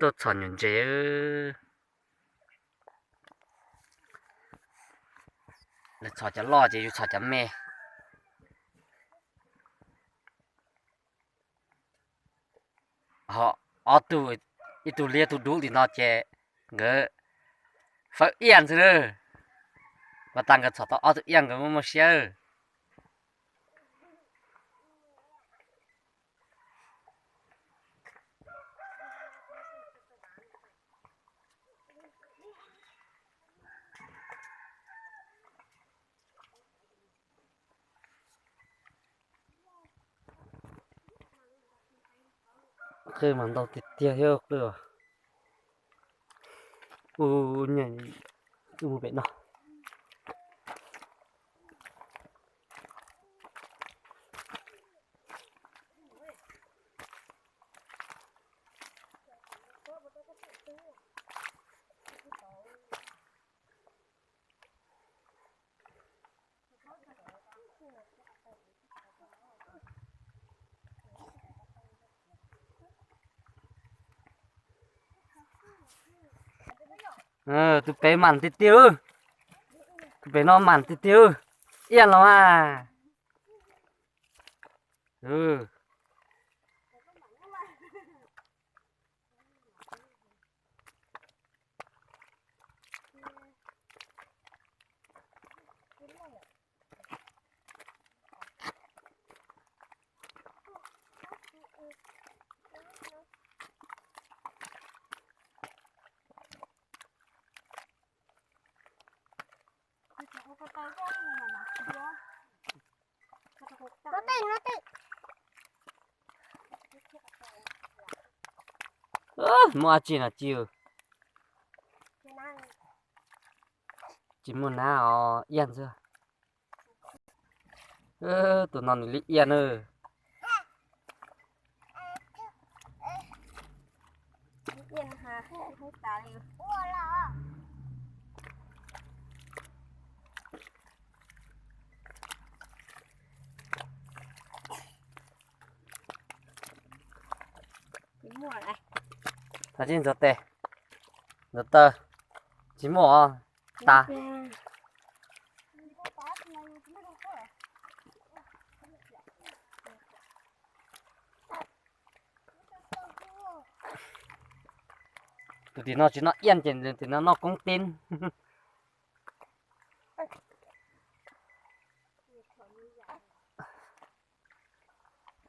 Tuaj txhom nyuam ntses. Lawv txhom cov loj ces yus txhom cov me. Ho ob tug, ib tug liab tug dub tim no ces nkawd fawb iaj xwb na. Ua tas nkawd txhom tau ob tug iaj nkawd muaj muaj siab. Qwj mas ntau tiag tiag thiab qwj. Ub, nyiam ub pem no. Tus pem mam tiag tiag. Tus pem no mam tiag tiag. Iaj los mas. Muaj dab tsi no ci. Tsis muaj nab os, iaj xwb. Tus no nws li iaj na. Thov tsis ntxuav tes, ntxuav taw, tsis muaj os, tas. Tus tim no tsis noj iaj ces tim no noj koob teb.